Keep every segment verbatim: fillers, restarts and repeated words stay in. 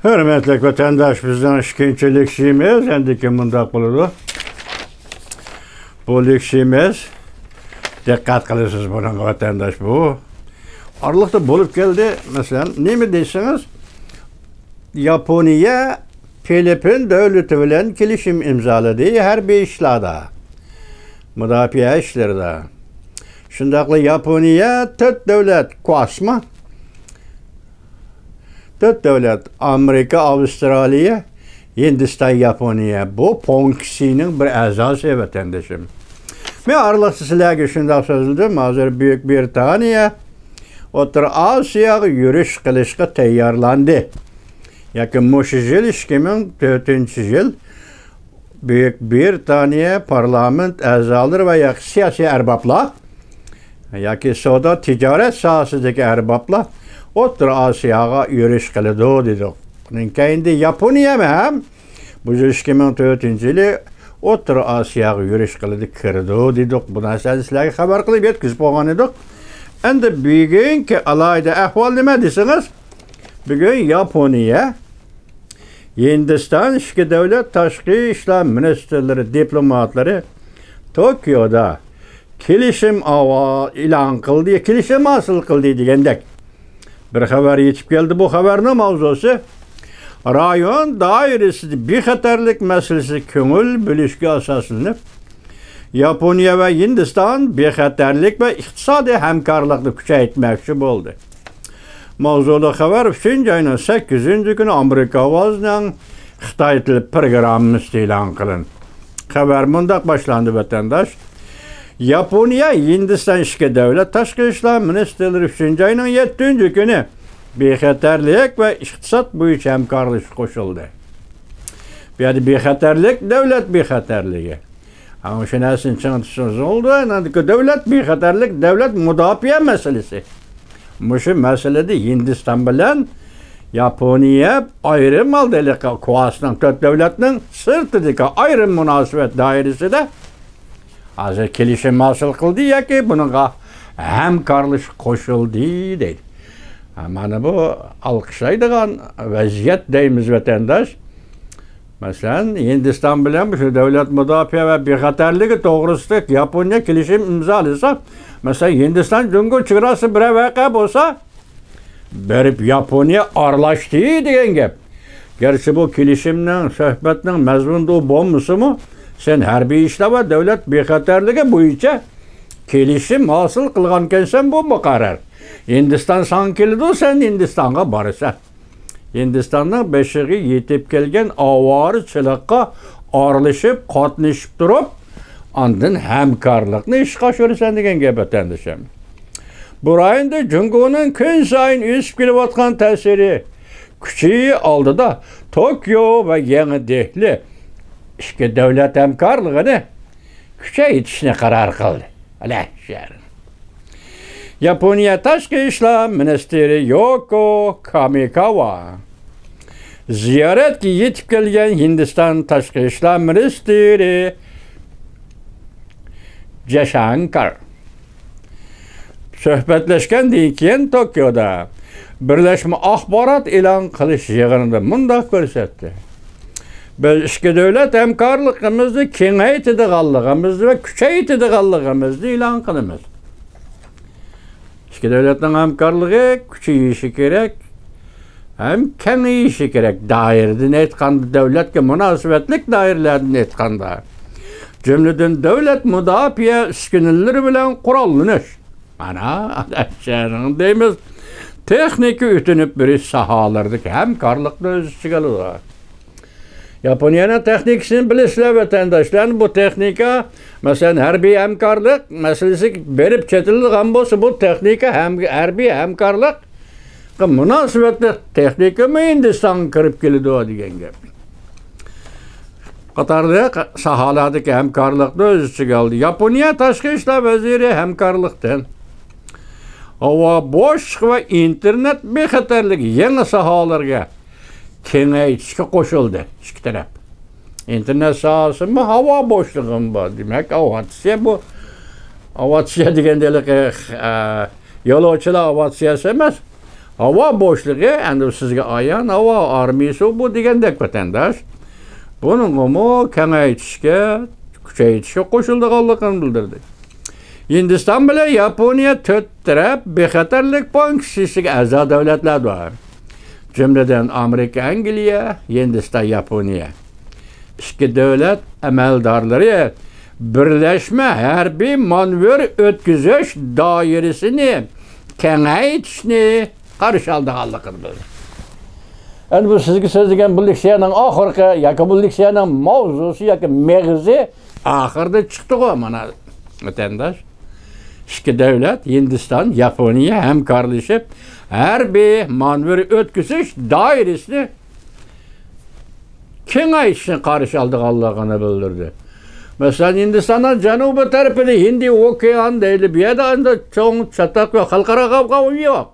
ھۆرمەتلىك ۋەتەنداش، بىزنىڭ ئىككىنچى لېكسىيىمىز ئەندىكىن مۇنداق بولىدۇ. بۇ لېكسىيىمىز، دىققەت قىلىسىز بۇنىڭغا ۋەتەنداش، بۇ ئارىلىقتا بولۇپ كەلدى. مەسىلەن، نېمە دېسىڭىز، ياپونىيە فىلىپپىن دۆلىتى بىلەن كېلىشىم ئىمزالىدى ھەربىي ئىشلاردا، مۇداپىئە ئىشلىرىدا. شۇنداقلا ياپونىيە تۆت دۆلەت، كواسما، تۆت دۆلەت، ئامېرىكا، ئاۋسترالىيە، ھىندىستان، ياپونىيە، بۇ پونكسىنىڭ بىر ئەزاسى، ۋەتەندىشىم. مەن ئارىلىقتا سىلەرگە شۇنداق سۆزلىدىم، ھازىر بۈيۈك برىتانىيە ئوتتۇرا ئاسىياغا يۈرۈش قىلىشقا تەييارلاندى. ياكى مۇشۇ يىل، ئىككى مىڭ تۆتىنچى يىل، بۈيۈك برىتانىيە پارلامېنت ئەزالىرى ۋە ياكى سىياسىي ئەربابلار ياكى سودا تىجارەت ساھەسىدىكى ئەربابلار ئوتتۇرا ئاسىياغا يۈرۈش قىلىدۇ دېدۇق. ئۇنىڭ كەينىدە ياپونىيەمۇ ھەم بۇ يىل، ئىككى مىڭ تۆتىنچى يىلى ئوتتۇرا ئاسىياغا يۈرۈش قىلىدۇ، كىرىدۇ دېدۇق. بۇ نەرسىنى سىلەرگە خەۋەر قىلىپ يەتكۈزۈپ قويغان ئىدۇق. ئەمدى بۈگۈنكى ئالاھىدە ئەھۋال نېمە دېسىڭىز، بۈگۈن ياپونىيە، ھىندىستان ئىككى دۆلەت تاشقى ئىشلار مىنىستىرلىرى، دىپلوماتلىرى توكيودا كېلىشىم ئاۋا-، ئېلان قىلدى، كېلىشىم ھاسىل قىلدى دېگەندەك بىر خەۋەر يېتىپ كەلدى. بۇ خەۋەرنىڭ ماۋزۇسى رايون دائىرىسىدە بىخەتەرلىك مەسىلىسىگە كۆڭۈل بۆلۈشكە ئاساسلىنىپ، ياپونىيە ۋە ھىندىستان بىخەتەرلىك ۋە ئىقتىسادىي ھەمكارلىقنى كۈچەيتمەكچى بولدى. ماۋزۇلۇق خەۋەر ئۈچىنچى ئاينىڭ سەككىزىنچى كۈنى ئامېرىكا ئاۋازىنىڭ خىتاي تىل پروگراممىسىدا ئېلان قىلىندى. خەۋەر مۇنداق باشلاندى، ۋەتەنداش. ياپونىيە، ھىندىستان ئىككى دۆلەت تاشقى ئىشلار مىنىستىرلىرى ئۈچىنچى ئاينىڭ يەتتىنچى كۈنى بىخەتەرلىك ۋە ئىقتىساد بويىچە ھەمكارلىشىشقا قوشۇلدى. بۇ يەردە بىخەتەرلىك، دۆلەت بىخەتەرلىكى. ئەمما شۇ نەرسىنى چىڭ تۇتسىڭىز بولىدۇ. ئەنە دۆلەت بىخەتەرلىك، دۆلەت مۇداپىئە مەسىلىسى. مۇشۇ مەسىلىدە ھىندىستان بىلەن ياپونىيە ئايرىم ھالدا ھېلىقى كواسنىڭ تۆت دۆلەتنىڭ سىرتىدىكى ئايرىم مۇناسىۋەت دائىرىسىدە ھازىر كېلىشىم ھاسىل قىلدى ياكى بۇنىڭغا ھەمكارلىشىپ قوشۇلدى دەيدۇ. ھە، مانا بۇ ئالقىشلايدىغان ۋەزىيەت دەيمىز، ۋەتەنداش. مەسىلەن، ھىندىستان بىلەن مۇشۇ دۆلەت مۇداپىئە ۋە بىخەتەرلىكى توغرىسىدا ياپونىيە كېلىشىم ئىمزالىسا، مەسىلەن، ھىندىستان جۇڭگو چېگراسى بىرەر ۋەقە بولسا، بېرىپ ياپونىيە ئارىلاشتى دېگەن گەپ. گەرچە بۇ كېلىشىمنىڭ، سۆھبەتنىڭ مەزمۇنىدا ئۇ بولمىسىمۇ، سەن ھەربىي ئىشلار ۋە دۆلەت بىخەتەرلىكى بويىچە كېلىشىم ھاسىل قىلغانكەنسەن، بۇ مۇقەررەر. ھىندىستان ساڭا كېلىدۇ، سەن ھىندىستانغا بارىسەن. ھىندىستاننىڭ بېشىغا يېتىپ كەلگەن ئاۋارىچىلىققا ئارىلىشىپ، قاتنىشىپ تۇرۇپ، ئاندىن ھەمكارلىقنى ئىشقا ئاشۇرىسەن دېگەن گەپ، ۋەتەندىشىم. بۇ رايوندا جۇڭگونىڭ كۈنسايىن ئۆسۈپ كېلىۋاتقان تەسىرى كۈچى ئالدىدا توكيو ۋە يېڭى دېھلى ئىككى دۆلەت ھەمكارلىقىنى كۈچەيتىشنى قارار قىلدى. ئەلەششەر. ياپونىيە تاشقى ئىشلار مىنىستىرى يوكو كامىكاۋا زىيارەتكە يېتىپ كەلگەن ھىندىستان تاشقى ئىشلار مىنىستىرى جەشانكار سۆھبەتلەشكەندىن كېيىن توكيودا بىرلەشمە ئاخبارات ئېلان قىلىش يىغىنىدا مۇنداق كۆرسەتتى: بىز ئىككى دۆلەت ھەمكارلىقىمىزنى كېڭەيتىدىغانلىقىمىزنى ۋە كۈچەيتىدىغانلىقىمىزنى ئېلان قىلىمىز. ئىككى دۆلەتنىڭ ھەمكارلىقى كۈچىيىشى كېرەك ھەم كېڭىيىشى كېرەك. دائىرىدىن ئېيتقاندا، دۆلەتكە مۇناسىۋەتلىك دائىرىلەردىن ئېيتقاندا، جۈملىدىن دۆلەت مۇداپىئە ئۈسكۈنىلىرى بىلەن قوراللىنىش. مانا، شەھەرنىڭ دەيمىز، تېخنىكا ئۆتۈنۈپ بېرىش ساھەلىرىدىكى ھەمكارلىقنى ئۆز ئىچىگە ئالىدۇ. ياپونىيەنىڭ تېخنىكىسىنى بىلىسىلەر، ۋەتەنداشلار. بۇ تېخنىكا، مەسىلەن، ھەربىي ھەمكارلىق مەسىلىسى بېرىپ چېتىلىدىغان بولسا، بۇ تېخنىكا ھەم ھەربىي ھەمكارلىققا مۇناسىۋەتلىك تېخنىكىمۇ ھىندىستانغا كىرىپ كېلىدۇ دېگەن گەپ. قاتارلىق ساھەلەردىكى ھەمكارلىقنى ئۆز ئىچىگە ئالدى. ياپونىيە تاشقى ئىشلار ۋەزىرى ھەمكارلىقتىن ھاۋا بوشلۇقى ۋە ئىنتېرنېت بىخەتەرلىكى يېڭى ساھەلەرگە كېڭەيتىشكە قوشۇلدى. ئىككى تەرەپ ئىنتېرنېت ساھەسىمۇ، ھاۋا بوشلۇقىمۇ بار. دېمەك، ئاۋىئاتسىيە بۇ، ئاۋىئاتسىيە دېگەندە ھېلىقى، ئە، يولۇچىلار ئاۋىئاتسىيەسى ئەمەس. ھاۋا بوشلۇقى ئەمدى سىزگە ئايان، ھاۋا ئارمىيىسى بۇ دېگەندەك، ۋەتەنداش. بۇنىڭغىمۇ كېڭەيتىشكە، كۈچەيتىشكە قوشۇلىدىغانلىقىنى بىلدۈردى. ھىندىستان بىلەن ياپونىيە تۆت تەرەپ بىخەتەرلىك بانكىسىغا ئەزا دۆلەتلەردۇر. جۈملىدىن ئامېرىكا، ئەنگلىيە، ھىندىستان، ياپونىيە. ئىككى دۆلەت ئەمەلدارلىرى بىرلەشمە ھەربىي مانېۋىر ئۆتكۈزۈش دائىرىسىنى كېڭەيتىشنى قارشى ئالىدىغانلىقىنى بىلدى. ئەمدى بۇ سىزگە سۆزلىگەن بۇ لېكسىيەنىڭ ئاخىرقى ياكى بۇ لېكسىيەنىڭ ماۋزۇسى ياكى مېغىزى ئاخىرىدا چىقتىغۇ، مانا، ۋەتەنداش. ئىككى دۆلەت، ھىندىستان، ياپونىيە ھەمكارلىشىپ، ھەربىي مانېۋىر ئۆتكۈزۈش دائىرىسىنى كېڭەيتىشنى قارشى ئالىدىغانلىقىنى بىلدۈردى. مەسىلەن، ھىندىستاننىڭ جەنۇبىي تەرىپىدە ھىندى ئوكيان دەيلى، بۇ يەردە ئەمدى چوڭ چاتاق يوق، خەلقئارا غەۋغا يوق.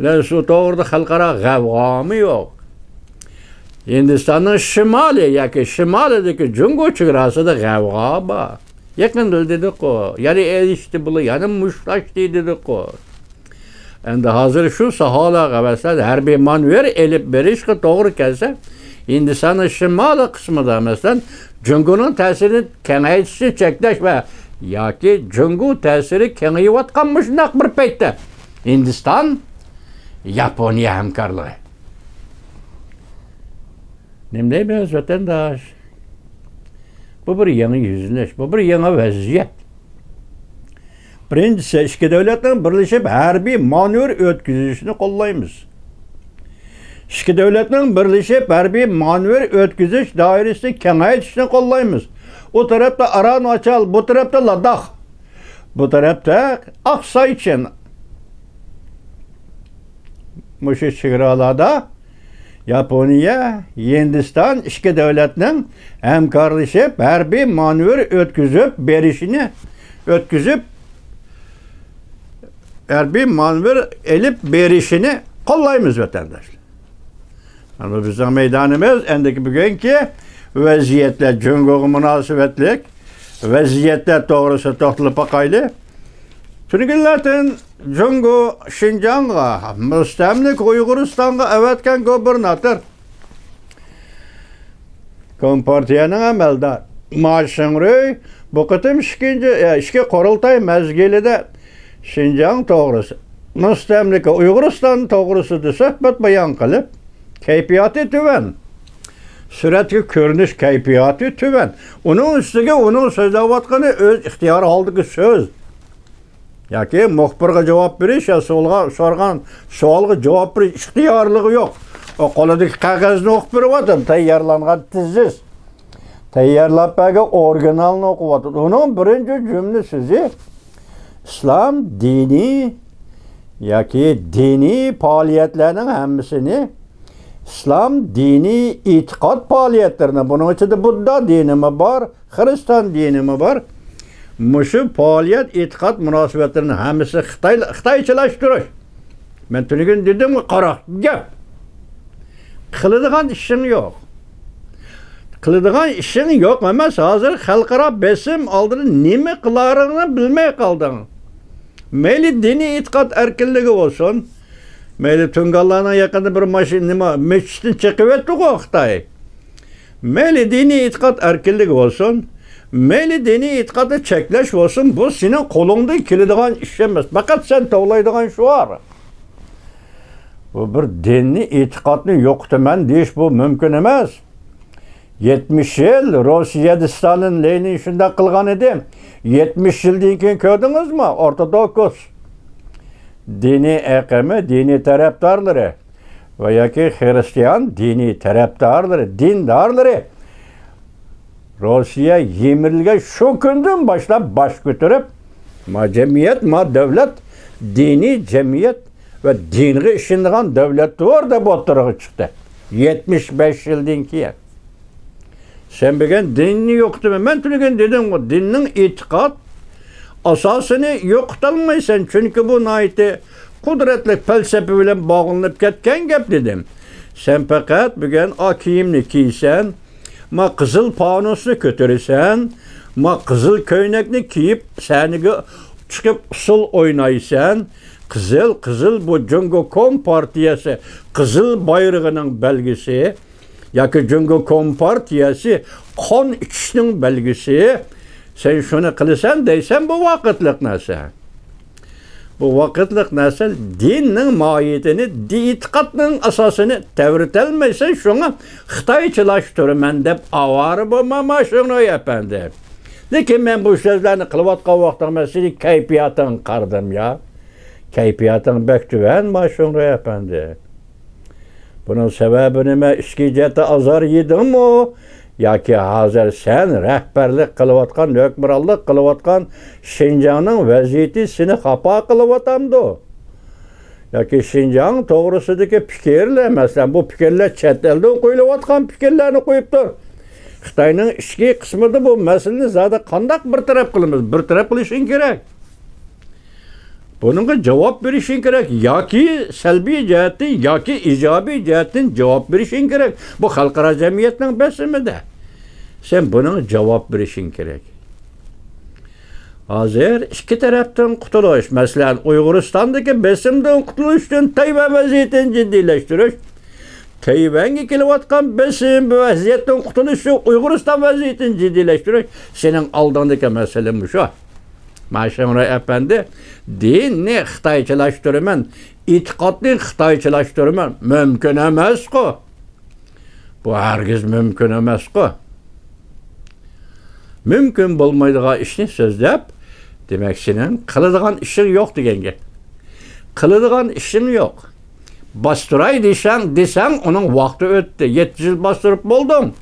لە، شۇ توغرىدا خەلقئارا غەۋغامۇ يوق. ھىندىستاننىڭ شىمالى ياكى شىمالىدىكى جۇڭگو چېگراسىدا غەۋغا بار. يېقىندا دېدۇققۇ، يەنە ئېلىشتى بۇلار، يەنە مۇشتلاشتى دېدۇققۇ. ئەمدى ھازىر شۇ ساھەلەرگە مەسىلەن ھەربىي مانېۋىر ئېلىپ بېرىشقا توغرا كەلسە، ھىندىستاننىڭ شىمالىي قىسمىدا مەسىلەن جۇڭگونىڭ تەسىرىنى كېڭەيتىشنى چەكلەش ۋە ياكى جۇڭگو تەسىرى كېڭىيىۋاتقان مۇشۇنداق بىر پەيتتە ھىندىستان، ياپونىيە ھەمكارلىقى. نېمە دەيمىز، ۋەتەنداش؟ بۇ بىر يېڭى يۈزلىنىش، بۇ بىر يېڭى ۋەزىيەت. بىرىنچىسى، ئىككى دۆلەتنىڭ بىرلىشىپ ھەربىي مانېۋىر ئۆتكۈزۈشىنى قوللايمىز. ئىككى دۆلەتنىڭ بىرلىشىپ ھەربىي مانېۋىر ئۆتكۈزۈش دائىرىسىنى كېڭەيتىشنى قوللايمىز. ئۇ تەرەپتە ئاران ئاچال، بۇ تەرەپتە لاداخ، بۇ تەرەپتە ئاقساي چىن. مۇشۇ چېگرالاردا ياپونىيە، ھىندىستان ئىككى دۆلەتنىڭ ھەمكارلىشىپ ھەربىي مانېۋىر ئۆتكۈزۈپ بېرىشىنى، ئۆتكۈزۈپ، ھەربىي مانېۋىر ئېلىپ بېرىشىنى قوللايمىز، ۋەتەنداشلار. ئەمما بىزنىڭ مەيدانىمىز ئەندىكى بۈگۈنكى ۋەزىيەتلەر، جۇڭگوغا مۇناسىۋەتلىك ۋەزىيەتلەر توغرىسىدا توختىلىپ باقايلى. تۈنۈگۈنلەردىن جۇڭگو شىنجاڭغا، مۇستەملىكە ئۇيغۇرىستانغا ئەۋەتكەن گۇبېرناتور، كومپارتىيەنىڭ ئەمەلدارى ما شىڭرۇي بۇ قېتىم ئىككىنچى، ئىككى قۇرۇلتاي مەزگىلىدە شىنجاڭ توغرىسى، مۇستەملىكە ئۇيغۇرىستان توغرىسىدا سۆھبەت بايان قىلىپ، كەيپىياتى تۆۋەن، سۈرەتكە كۆرۈنۈش كەيپىياتى تۆۋەن. ئۇنىڭ ئۈستىگە ئۇنىڭ سۆزلەۋاتقىنى ئۆز ئىختىيارى ھالدىكى سۆز. ياكى مۇخبىرغا جاۋاب بېرىش يا سوئالغا، سورىغان سوئالغا جاۋاب بېرىش ئىختىيارلىقى يوق. ئۇ قولىدىكى قەغەزنى ئوقۇپ بېرىۋاتىدۇ، تەييارلانغان تېزىس. تەييارلاپ بەرگەن ئورىگىنالنى ئوقۇۋاتىدۇ. ئۇنىڭ بىرىنچى جۈملە سۆزى ئىسلام دىنى ياكى دىنىي پائالىيەتلەرنىڭ ھەممىسىنى، ئىسلام دىنىي ئېتىقاد پائالىيەتلىرىنى، بۇنىڭ ئىچىدە بۇددا دىنىمۇ بار، خىرىستان دىنىمۇ بار. مۇشۇ پائالىيەت، ئېتىقاد مۇناسىۋەتلىرىنىڭ ھەممىسى خىتاي، خىتايچىلاشتۇرۇش. مەن تۈنۈگۈن دېدىمغۇ، قارا گەپ. قىلىدىغان ئىشىڭ يوق. قىلىدىغان ئىشىڭ يوق ئەمەس، ھازىر خەلقئارا بېسىم ئالدىدا نېمە قىلارىڭنى بىلمەي قالدىڭ. مەيلى دىنىي ئېتىقاد ئەركىنلىكى بولسۇن، مەيلى تۇڭگانلارنىڭ يېقىندا بىر ماشىنا، نېمە، مەسچىتنى چېقىۋەتتىغۇ خىتاي. مەيلى دىنىي ئېتىقاد ئەركىنلىكى بولسۇن، مەيلى دىنىي ئېتىقادنى چەكلەش بولسۇن، بۇ سېنىڭ قولۇڭدىن كېلىدىغان ئىش ئەمەس. پەقەت سەن توۋلايدىغان شوئار. بۇ بىر دىننى، ئېتىقادنى يوقىتىمەن دېيىش، بۇ مۇمكىن ئەمەس. يەتمىش يىل روسىيەدە ستالىن، لېنىن شۇنداق قىلغان ئىدى. يەتمىش يىلدىن كېيىن كۆردىڭىزمۇ؟ ئورتودوكس دىنىي ئېقىمى، دىنىي تەرەپدارلىرى ۋە ياكى خىرىستىيان دىنىي تەرەپدارلىرى، دىندارلىرى روسىيە يىمىرىلگەن شۇ كۈندىن باشلاپ باش كۆتۈرۈپ، ما جەمئىيەت، ما دۆلەت، دىنىي جەمئىيەت ۋە دىنغا ئىشىنىدىغان دۆلەتتۇر دەپ ئوتتۇرىغا چىقتى. يەتمىش بەش يىلدىن كېيىن. سەن بۈگۈن دىننى يوقىتىمەن. مەن تۈنۈگۈن دېدىمغۇ، دىننىڭ ئېتىقاد ئاساسىنى يوقىتالمايسەن، چۈنكى بۇ ناھايىتى قۇدرەتلىك پەلسەپە بىلەن باغلىنىپ كەتكەن گەپ دېدىم. سەن پەقەت بۈگۈن ئاق كىيىمنى كىيسەن، ما قىزىل پانۇسنى كۆتۈرىسەن، ما قىزىل كۆينەكنى كىيىپ سەھنىگە چىقىپ ئۇسسۇل ئوينايسەن، قىزىل، قىزىل بۇ جۇڭگو كومپارتىيەسى قىزىل بايرىغىنىڭ بەلگىسى ياكى جۇڭگو كومپارتىيەسى قان ئىچىشنىڭ بەلگىسى. سەن شۇنى قىلىسەن دەيسەن، بۇ ۋاقىتلىق نەرسە. بۇ ۋاقىتلىق نەرسە. دىننىڭ ماھىيىتىنى، دى-، ئېتىقادنىڭ ئاساسىنى تەۋرىتەلمەيسەن، شۇڭا خىتايچىلاشتۇرىمەن دەپ ئاۋارە بولما، ماشىڭروي ئەپەندى. لېكىن مەن بۇ سۆزلەرنى قىلىۋاتقان ۋاقتىڭ مەن سېنىڭ كەيپىياتىڭنى قارىدىم يا. كەيپىياتىڭ بەك تۆۋەن، ماشىڭروي ئەپەندى. بۇنىڭ سەۋەبى نېمە؟ ئىچكى جەھەتتە ئازار يېدىڭمۇ؟ ياكى ھازىر سەن رەھبەرلىك قىلىۋاتقان، ھۆكۈمرانلىق قىلىۋاتقان شىنجاڭنىڭ ۋەزىيىتى سېنى خاپا قىلىۋاتامدۇ؟ ياكى شىنجاڭ توغرىسىدىكى پىكىرلەر، مەسىلەن، بۇ پىكىرلەر چەت ئەلدىن قويۇلۇۋاتقان پىكىرلەرنى قويۇپ تۇر. خىتاينىڭ ئىچكى قىسمىدا بۇ مەسىلىنى زادى قانداق بىر تەرەپ قىلىمىز؟ بىر تەرەپ قىلىشىڭ كېرەك. بۇنىڭغا جاۋاب بېرىشىڭ كېرەك. ياكى سەلبىي جەھەتتىن، ياكى ئىجابىي جەھەتتىن جاۋاب بېرىشىڭ كېرەك. بۇ خەلقئارا جەمئىيەتنىڭ بېسىمىدە. سەن بۇنىڭغا جاۋاب بېرىشىڭ كېرەك. ھازىر ئىككى تەرەپتىن قۇتۇلۇش، مەسىلەن، ئۇيغۇرىستاندىكى بېسىمدىن قۇتۇلۇش ئۈچۈن تەيۋەن ۋەزىيىتىنى جىددىيلەشتۈرۈش، تەيۋەنگە كېلىۋاتقان بېسىم، ۋەزىيەتتىن قۇتۇلۇش ئۈچۈن ئۇيغۇرىستان ۋەزىيىتىنى جىددىيلەشتۈرۈش، سېنىڭ ئالدىڭدىكى مەسىلە مۇشۇ. ماشىڭرۇي ئەپەندى، دىننى خىتايچىلاشتۇرىمەن، ئېتىقادنى خىتايچىلاشتۇرىمەن، مۇمكىن ئەمەسقۇ. بۇ ھەرگىز مۇمكىن ئەمەسقۇ. مۇمكىن بولمايدىغان ئىشنى سۆزلەپ، دېمەك، سېنىڭ قىلىدىغان ئىشىڭ يوق دېگەن گەپ. قىلىدىغان ئىشىڭ يوق. باستۇراي دېسەڭ، دېسەڭ، ئۇنىڭ ۋاقتى ئۆتتى. يەتتە يىل باستۇرۇپ بولدۇڭ.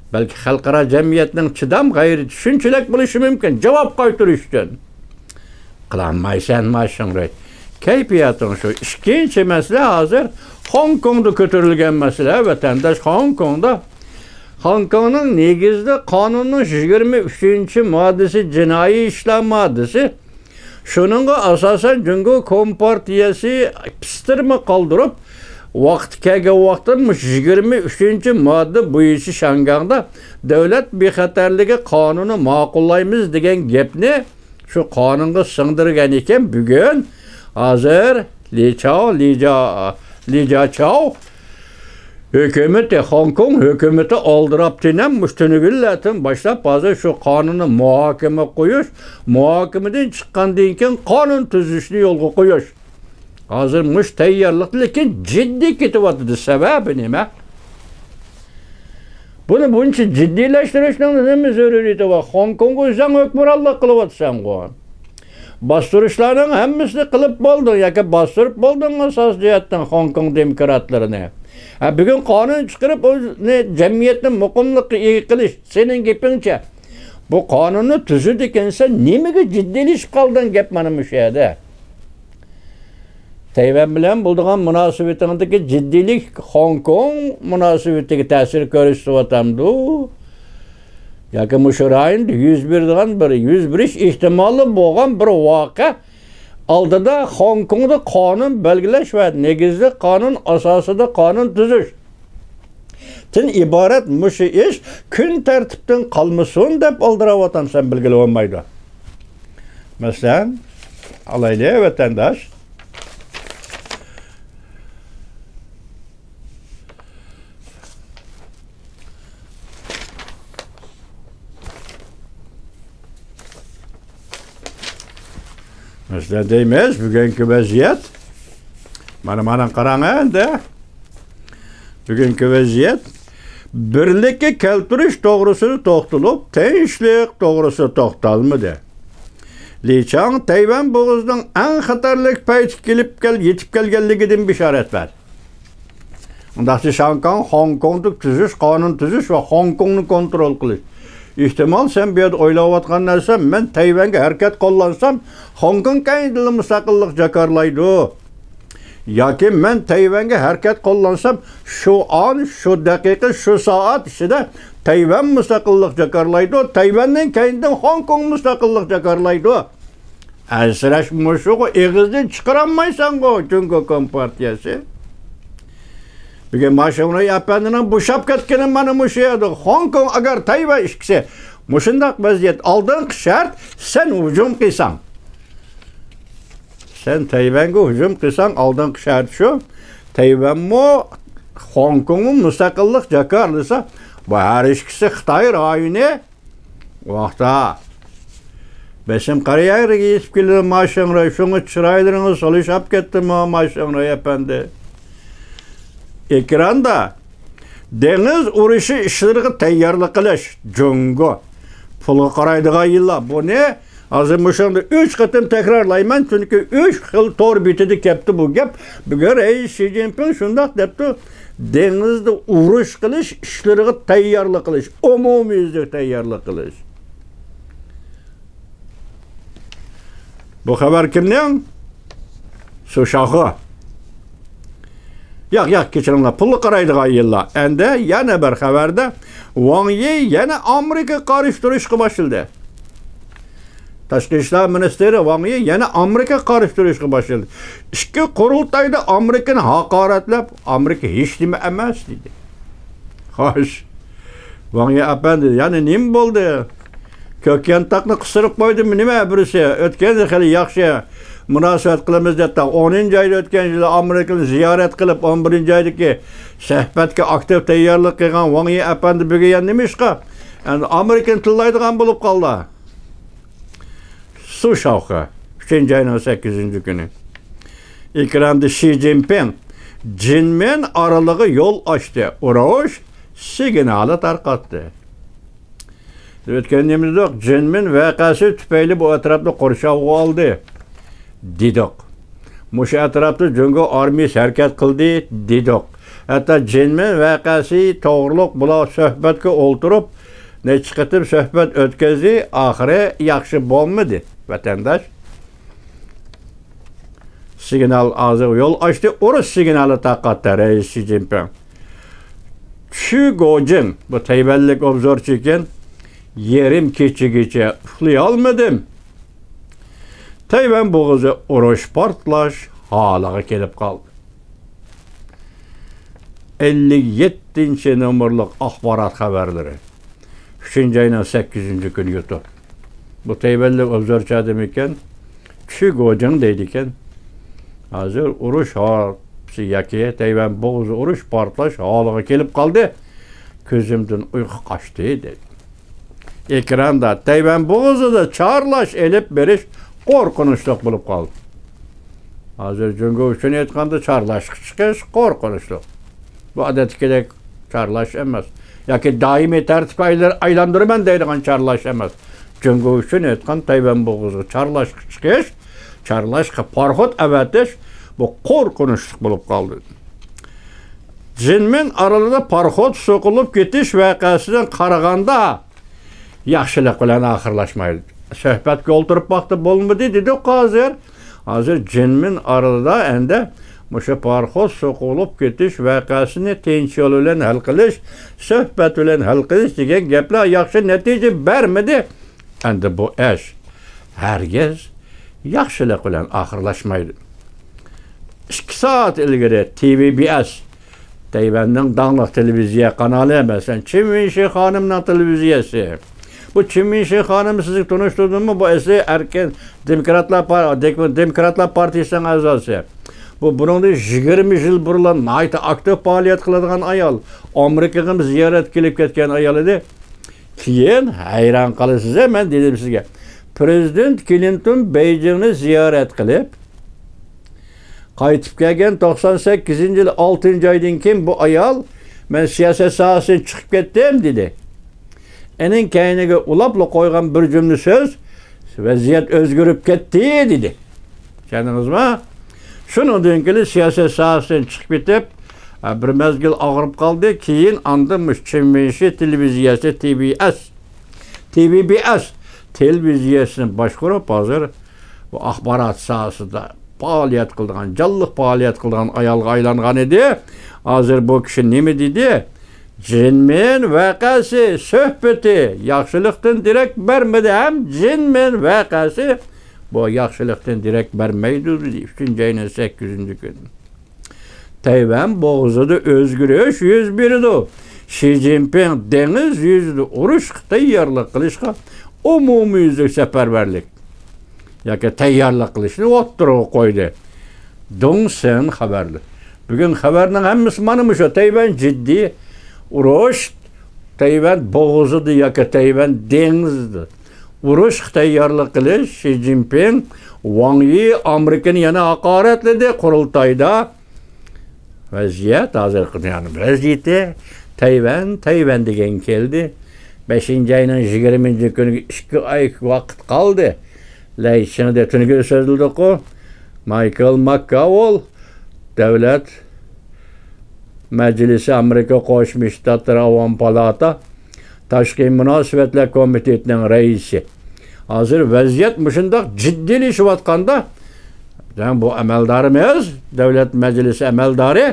بەلكى خەلقئارا جەمئىيەتنىڭ چىدام غەيرىتى شۇنچىلىك بولۇشى مۇمكىن، جاۋاب قايتۇرۇش ئۈچۈن. قىلالمايسەن، ماشىڭرۇي. كەيپىياتىڭ شۇ. ئىككىنچى مەسىلە ھازىر خوڭكوڭدا كۆتۈرۈلگەن مەسىلە، ۋەتەنداش، خوڭكوڭدا. خوڭكوڭنىڭ نېگىزىدە قانۇننىڭ يىگىرمە ئۈچىنچى ماددىسى، جىنايى ئىشلار ماددىسى. شۇنىڭغا ئاساسەن جۇڭگو كومپارتىيەسى پىستىرما قالدۇرۇپ، ۋاقتى كەلگەن ۋاقىتتا مۇشۇ يىگىرمە ئۈچىنچى ماددا بويىچە شياڭگاڭدا دۆلەت بىخەتەرلىكى قانۇنى ماقۇللايمىز دېگەن گەپنى شۇ قانۇنغا سىڭدۈرگەن ئىكەن. بۈگۈن ھازىر لى چاۋ، لى جا، لى جا چاۋ ھۆكۈمىتى، خوڭكوڭ ھۆكۈمىتى ئالدىراپ تېنەم مۇشۇ تۈنۈگۈنلەردىن باشلاپ ھازىر شۇ قانۇننى مۇھاكىمە قويۇش، مۇھاكىمىدىن چىققاندىن كېيىن قانۇن تۈزۈشنى يولغا قويۇش. ھازىر مۇشۇ تەييارلىق، لېكىن جىددىي كېتىۋاتىدۇ. سەۋەبى نېمە؟ بۇنى بۇنچە جىددىيلەشتۈرۈشنىڭ نېمە زۆرۈرىيىتى بار؟ خوڭكوڭغا ئۆزۈڭ ھۆكۈمرانلىق قىلىۋاتىسەنغۇ. باستۇرۇشلارنىڭ ھەممىسىنى قىلىپ بولدۇڭ ياكى باستۇرۇپ بولدۇڭ ئاساسىي جەھەتتىن خوڭكوڭ دېموكراتلىرىنى. ھە، بۈگۈن قانۇن چىقىرىپ، ئۇنى جەمئىيەتنى مۇقىملىققا ئىگە قىلىش، سېنىڭ گېپىڭچە. بۇ قانۇننى تۈزىدىكەنسەن، نېمىگە جىددىيلىشىپ قالدىڭ؟ گەپ مانا مۇشۇ يەردە. تەيۋەن بىلەن بولىدىغان مۇناسىۋىتىڭدىكى جىددىيلىك خوڭكوڭ مۇناسىۋىتىگە تەسىر كۆرسىتىۋاتامدۇ؟ ياكى مۇشۇ رايوندا يۈز بېرىدىغان بىر، يۈز بېرىش ئېھتىمالى بولغان بىر ۋەقە ئالدىدا خوڭكوڭدا قانۇن بەلگىلەش ۋە نېگىزلىك قانۇن ئاساسىدا قانۇن تۈزۈش تىن ئىبارەت مۇشۇ ئىش كۈن تەرتىپتىن قالمىسۇن دەپ ئالدىراۋاتامسەن، بىلگىلى بولمايدۇ. مەسىلەن، ئالايلى، ۋەتەنداش. مەسىلەن، دەيمىز، بۈگۈنكى ۋەزىيەت. مانا، مانا قاراڭ ئەندى. بۈگۈنكى ۋەزىيەت بىرلىككە كەلتۈرۈش توغرىسىدا توختىلىپ، تىنچلىق توغرىسىدا توختالمىدى. لى چاڭ تەيۋەن بوغۇزىنىڭ ئەڭ خەتەرلىك پەيتكە كېلىپ كەل-، يېتىپ كەلگەنلىكىدىن بېشارەت بەردى. ئۇنداقتا شياڭگاڭ خوڭكوڭدا تۈزۈش، قانۇن تۈزۈش ۋە خوڭكوڭنى كونترول قىلىش. ئېھتىمال، سەن بۇ يەردە ئويلاۋاتقان نەرسە، مەن تەيۋەنگە ھەرىكەت قوللانسام، خوڭكوڭ كەينىدىنلا مۇستەقىللىق جاكارلايدۇ. ياكى مەن تەيۋەنگە ھەرىكەت قوللانسام، شۇ ئان، شۇ دەقىقە، شۇ سائەت ئىچىدە تەيۋەن مۇستەقىللىق جاكارلايدۇ، تەيۋەننىڭ كەينىدىن خوڭكوڭ مۇستەقىللىق جاكارلايدۇ. ئەنسىرەش مۇشۇغۇ، ئېغىزدىن چىقىرالمايسەنغۇ، جۇڭگو كومپارتىيەسى. بۈگۈن ماشىڭرۇي ئەپەندىنىڭ بوشاپ كەتكىنى مانا مۇشۇ يەردە. خوڭكوڭ ئەگەر تەيۋەن ئىككىسى مۇشۇنداق ۋەزىيەت، ئالدىنقى شەرت، سەن ھۇجۇم قىلساڭ. سەن تەيۋەنگە ھۇجۇم قىلساڭ، ئالدىنقى شەرت شۇ، تەيۋەنمۇ، خوڭكوڭمۇ مۇستەقىللىق جاكارلىسا، بۇ ھەر ئىككىسى خىتاي رايونى ۋاقتا. بېسىم قەرەيەرگە يېتىپ كېلىدۇ ماشىڭرا، شۇڭا چىرايلىرىڭىز سولۇشاپ كەتتىمۇ ماشىڭرا ئەپەندى؟ ئېكراندا دېڭىز ئۇرۇشى ئىشلىرىغا تەييارلىق قىلىش، جۇڭگو پۇلغا قارايدىغان يىللار. بۇنى ھازىر مۇشۇندا ئۈچ قېتىم تەكرارلايمەن، چۈنكى ئۈچ خىل تور بېتىدە كەپتۇ بۇ گەپ. بۈگۈن رەئىس شى جىنپىڭ شۇنداق دەپتۇ، دېڭىزدا ئۇرۇش قىلىش ئىشلىرىغا تەييارلىق قىلىش، ئومۇميۈزلۈك تەييارلىق قىلىش. بۇ خەۋەر كىمنىڭ؟ سۇشاخې. ياق، ياق، كەچۈرۈڭلار، پۇلغا قارايدىغان يىللار. ئەندى يەنە بىر خەۋەردە، ۋاڭ يى يەنە ئامېرىكىغا قارشى تۇرۇشقا باشلىدى. تاشقى ئىشلار مىنىستىرى ۋاڭ يى يەنە ئامېرىكىغا قارشى تۇرۇشقا باشلىدى. ئىككى قۇرۇلتايدا ئامېرىكىنى ھاقارەتلەپ، ئامېرىكا ھېچنېمە ئەمەس دېدى. خوش. ۋاڭ يى ئەپەندى، يەنە نېمە بولدى؟ كۆك يانتاقنى قىستۇرۇپ قويدىمۇ نېمە بىرسى؟ ئۆتكەندە خېلى ياخشى مۇناسىۋەت قىلىمىز دەپ، ئونىنچى ئايدا ئۆتكەن يىلى ئامېرىكىنى زىيارەت قىلىپ، ئون بىرىنچى ئايدىكى سۆھبەتكە ئاكتىپ تەييارلىق قىلغان ۋاڭ يى ئەپەندى بۈگۈن يەنە نېمە ئىشقا؟ ئەمدى ئامېرىكىنى تىللايدىغان بولۇپ قالدى. سۇشاخې، ئۈچىنچى ئاينىڭ سەككىزىنچى كۈنى. ئېكراندا شى جىنپىڭ جىنمىن ئارىلىغا يول ئاچتى، ئۇرۇش سىگنالى تارقاتتى. ئۆتكەندە نېمە دېدۇق؟ جىنمىن ۋەقەسى تۈپەيلى بۇ ئەتراپنى قورشاۋغا ئالدى، دېدۇق. مۇشۇ ئەتراپتا جۇڭگو ئارمىيەسى ھەرىكەت قىلدى، دېدۇق. ھەتتا جىنمىن ۋەقەسى توغرۇلۇق بۇلار سۆھبەتكە ئولتۇرۇپ، نەچچە قېتىم سۆھبەت ئۆتكۈزدى، ئاخىرى ياخشى بولمىدى. ۋەتەنداش سىگنال ھازىر يول ئاچتى، ئۇرۇش سىگنالى تارقاتتى رەئىس شى جىنپىڭ. چۈ گوجىڭ، بۇ تەيۋەنلىك ئوبزورچى ئىكەن، يېرىم كېچىگىچە ئۇخلىيالمىدىم. تەيۋەن بوغۇزى ئۇرۇش پارتلاش ھالىغا كېلىپ قالدى. ئەللىك يەتتىنچى نومۇرلۇق ئاخبارات خەۋەرلىرى. ئۈچىنچى ئاينىڭ سەككىزىنچى كۈنى يۇتۇپ. بۇ تەيۋەنلىك ئوبزورچى ئادەم ئىكەن. چۈ گوجىڭ دەيدىكەن. ھازىر ئۇرۇش ھادىسىسى ياكى تەيۋەن بوغۇزى ئۇرۇش پارتلاش ھالىغا كېلىپ قالدى. كۆزۈمدىن ئۇيقۇ قاچتى دەيدۇ. ئېكراندا تەيۋەن بوغۇزىدا چارلاش ئېلىپ بېرىش قورقۇنچلۇق بولۇپ قالدى. ھازىر جۇڭگو ئۈچۈن ئېيتقاندا چارلاشقا چىقىش قورقۇنچلۇق. بۇ ئادەتتىكىدەك چارلاش ئەمەس. ياكى دائىمىي تەرتىپكە ئايلار-، ئايلاندۇرىمەن دەيدىغان چارلاش ئەمەس. جۇڭگو ئۈچۈن ئېيتقان تەيۋەن بوغۇزىغا چارلاشقا چىقىش، چارلاشقا پاراخوت ئەۋەتىش، بۇ قورقۇنچلۇق بولۇپ قالدى. جىنمىن ئارىلىدا پاراخوت سوقۇلۇپ كېتىش ۋەقەسىدىن قارىغاندا، ياخشىلىق بىلەن ئاخىرلاشمايدۇ. سۆھبەتكە ئولتۇرۇپ باقتى، بولمىدى دېدۇق ھازىر. ھازىر جىنمىن ئارىلىدا ئەندى مۇشۇ پاراخوت سوقۇلۇپ كېتىش ۋەقەسىنى تىنچ يول بىلەن ھەل قىلىش، سۆھبەت بىلەن ھەل قىلىش دېگەن گەپلەر ياخشى نەتىجە بەرمىدى. ئەندى بۇ ئىش ھەرگىز ياخشىلىق بىلەن ئاخىرلاشمايدۇ. ئىككى سائەت ئىلگىرى تى ۋى بى ئەس، تەيۋەننىڭ داڭلىق تېلېۋىزىيە قانالى، مەسىلەن، چىن ۋېنشى خانىمنىڭ تېلېۋىزىيەسى. بۇ چىن ۋېنشى خانىم سىزگە تونۇشتۇردۇممۇ؟ بۇ ئەسلى ئەركىن دېموكراتلار پار-، دېك-، دېموكراتلار پارتىيىسىنىڭ ئەزاسى. بۇ بۇنىڭدىن يىگىرمە يىل بۇرۇنلا ناھايىتى ئاكتىپ پائالىيەت قىلىدىغان ئايال. ئامېرىكىغىمۇ زىيارەتكە كېلىپ كەتكەن ئايال ئىدى. كېيىن ھەيران قالىسىز، مەن دېدىم سىزگە. پىرېزىدېنت كلىنتون بېيجىڭنى زىيارەت قىلىپ، قايتىپ كەلگەن توقسان سەككىزىنچى يىل ئالتىنچى ئايدىن كېيىن بۇ ئايال، «مەن سىياسەت ساھەسىدىن چىقىپ كەتتىم» دېدى. ئېنىڭ كەينىگە ئۇلاپلا قويغان بىر جۈملە سۆز، «ۋەزىيەت ئۆزگىرىپ كەتتى» دېدى. چۈشەندىڭىزمۇ؟ شۇنىڭدىن كېيىن سىياسەت ساھەسىدىن چىقىپ كېتىپ، بىر مەزگىل ئاغرىپ قالدى. كېيىن ئاندىن مۇشۇ چىن ۋېنشى تېلېۋىزىيەسى، تى ۋى ئەس، تى ۋى بى ئەس تېلېۋىزىيەسىنى باشقۇرۇپ، ھازىر بۇ ئاخبارات ساھەسىدە پائالىيەت قىلىدىغان، جانلىق پائالىيەت قىلىدىغان ئايالغا ئايلانغان ئىدى. ھازىر بۇ كىشى نېمە دېدى؟ جىنمىن ۋەقەسى سۆھبىتى ياخشىلىقتىن دېرەك بەرمىدى ھەم جىنمىن ۋەقەسى بۇ ياخشىلىقتىن دېرەك بەرمەيدۇ، دېدى. ئۈچىنچى ئاينىڭ سەككىزىنچى كۈنى. تەيۋەن بوغۇزىدا ئۆزگىرىش يۈز بېرىدۇ. شى جىنپىڭ دېڭىز يۈزىدە ئۇرۇشقا تەييارلىق قىلىشقا ئومۇميۈزلۈك سەپەرۋەرلىك. ياكى تەييارلىق قىلىشنى ئوتتۇرىغا قويدى. دۇڭ سېن خەۋەرلىرى. بۈگۈن خەۋەرنىڭ ھەممىسى مانا مۇشۇ. تەيۋەن جىددىي ئۇرۇش، تەيۋەن بوغۇزىدا ياكى تەيۋەن دېڭىزىدا ئۇرۇشقا تەييارلىق قىلىش. شى جىنپىڭ، ۋاڭ يى ئامېرىكىنى يەنە ھاقارەتلىدى قۇرۇلتايدا. ۋەزىيەت، ھازىرقى دۇنيانىڭ ۋەزىيىتى، تەيۋەن، تەيۋەن دېگەن كەلدى. بەشىنچى ئاينىڭ يىگىرمىنچى كۈنىگە ئىككى ئاي ۋاقىت قالدى. لەي چىڭدە تۈنۈگۈن سۆزلىدۇققۇ. مايكل ماككاۋول، دۆلەت مەجلىسى، ئامېرىكا قوشما شتاتلىرى ئاۋام پالاتا، تاشقى مۇناسىۋەتلەر كومىتېتىنىڭ رەئىسى. ھازىر ۋەزىيەت مۇشۇنداق جىددىيلىشىۋاتقاندا، دەڭ بۇ ئەمەلدارىمىز، دۆلەت مەجلىسى ئەمەلدارى،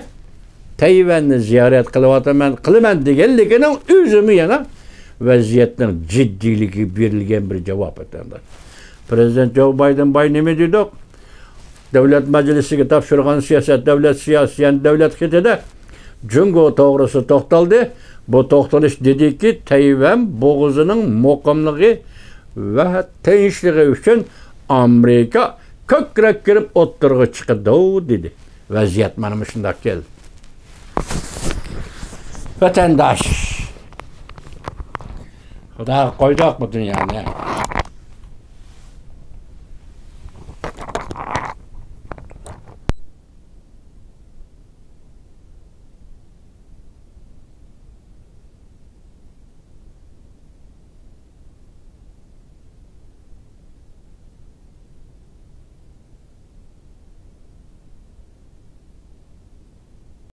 تەيۋەننى زىيارەت قىلىۋاتىمەن، قىلىمەن دېگەنلىكىنىڭ ئۆزىمۇ يەنە ۋەزىيەتنىڭ جىددىيلىكىگە بېرىلگەن بىر جاۋاب، ۋەتەنداش. پىرېزىدېنت جو بايدېن باي نېمە دېدۇق؟ دۆلەت مەجلىسىگە تاپشۇرغان سىياسەت، دۆلەت سىياسىتى، يەنى دۆلەت خېتىدە جۇڭگو توغرىسىدا توختالدى. بۇ توختىلىش دېدىكى، تەيۋەن بوغۇزىنىڭ مۇقىملىقى ۋە تىنچلىقى ئۈچۈن ئامېرىكا كۆكرەك كېرىپ ئوتتۇرىغا چىقىدۇ، دېدى. ۋەزىيەت مانا مۇشۇنداق كەلدى. ۋەتەنداش، خۇداغا قويدۇق بۇ دۇنيانى.